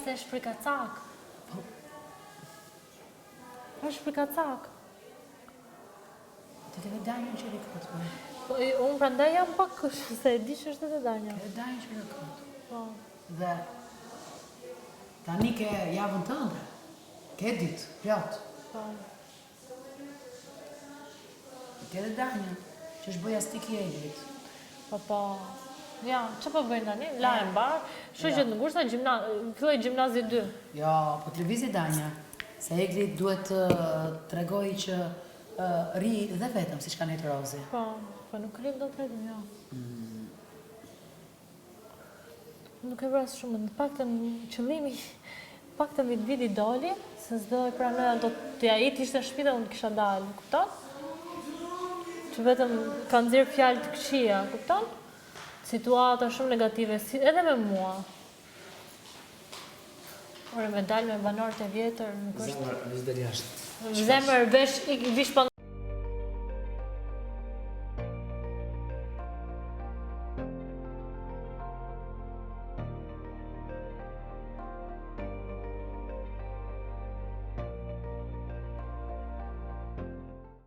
se është frikacak. Po. Është frikacak. Ti ke dhe Danjën që rri kot, po. Po, unë prandaj jam pak kështu, se e di që është edhe Danja. Ke dhe Danjën që rri kot. Po. Dhe tani ke javën tënde. Ke ditë, plot. Po. Ke dhe Danjën, që është bërë jastiki i Eglit. Po, po. Ja, që po bëjnë tani? Lahen mbarë, shoqe të ngushta, gjimna, filloi gjimnazi 2. Jo, po të lëvizi Danja, se Egli duhet të tregoj që rri dhe vetëm, siç ka nejtë Rozi. Po, po nuk rri dot vetëm, jo. Mm. Nuk e vras shumë, në paktën qëllimi, paktën Vidvidi doli, se s'do e pranoja do të ai të ishte në shtëpi dhe unë të kisha dalë, kupton? Që vetëm ka nxjerr fjalë të këqija, kupton? Situata shumë negative, si, edhe me mua. Ore me dalë me banorët e vjetër, nuk është... Zemër, veç del jashtë. Zemër, vesh, ik, vish pa...